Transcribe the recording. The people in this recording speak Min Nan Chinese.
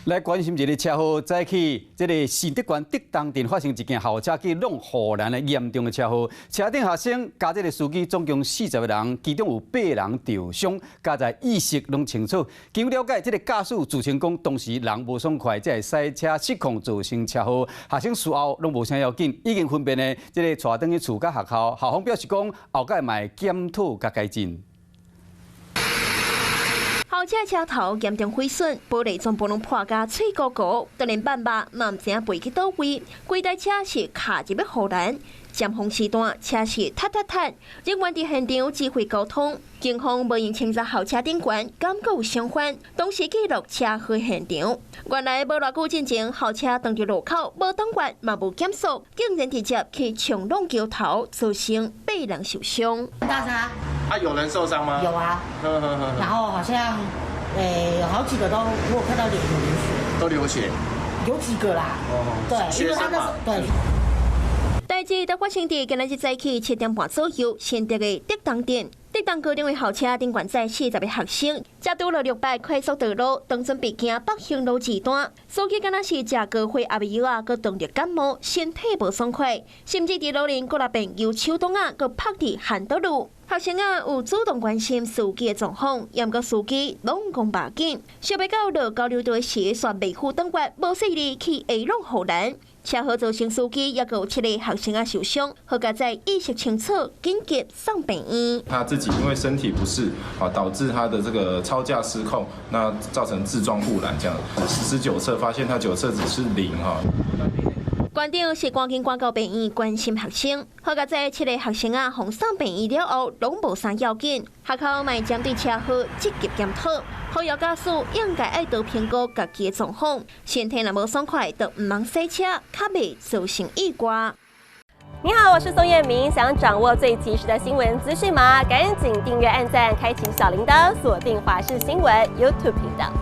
來關心一个車禍，早起這个新竹縣竹東鎮發生一件校車去挵護欄的嚴重的車禍，車頂學生佮這个司機總共40個人，其中有八人受傷，佳哉意識攏清楚。經了解，這个駕駛自稱講當時人無爽快，才會駛車失控造成車禍。學生事後攏無啥要緊，已經分別呢，這个帶轉去厝佮學校，校方表示講後擺嘛會檢討佮改進。校車車頭嚴重毀損，玻璃全部攏破甲碎糊糊，就連半肉嘛毋知影飛去佗位，規台車是卡入欲護欄。尖峰時段，車是塞塞塞，人員佇現場指揮交通，警方無用清查校車頂懸，感覺有傷患，當時記錄車禍現場。原來無偌久進前，校車擋佇路口，無擋懸嘛無減速，竟然直接去衝挵橋頭，造成八人受傷。大車。啊，有人受傷嗎？有啊，然後好像，有好幾個都，我有看到臉有流血。都流血。有幾個啦。哦。對，因為他那時對。代誌就發生佇今仔日早起7點半左右，新竹的竹東鎮，竹東高中的校車頂懸載40個學生，才拄落600快速道路，當準備行北興路二段，司機敢若是食高血壓的藥仔，閣當著感冒，身體無爽快，甚至佇路面閣來變搖手擋仔，閣拍佇漢道路。學生仔有主動關心司機的狀況，毋過司機攏講無緊，想袂到落交流道時，煞袂赴擋懸，無細膩去下挵護欄，車禍造成司機抑閣有七個學生仔受傷，好佳哉意識清楚，緊急送病院。他自己因為身體不適啊，導致他的這個操駕失控，那造成自撞護欄這樣。實施酒測發現他酒測值是0哈。館長是趕緊趕到病院關心學生，好佳哉七個學生仔予送病院了後，攏無啥要緊。學校嘛針對車禍積極檢討，呼籲駕駛應該愛多評估家己的狀況，身體若無爽快，就毋通駛車，較袂造成意外。你好，我是宋燕明，想掌握最及時的新聞資訊嗎？趕緊訂閱、按讚、開啟小鈴鐺，鎖定華視新聞 YouTube 頻道。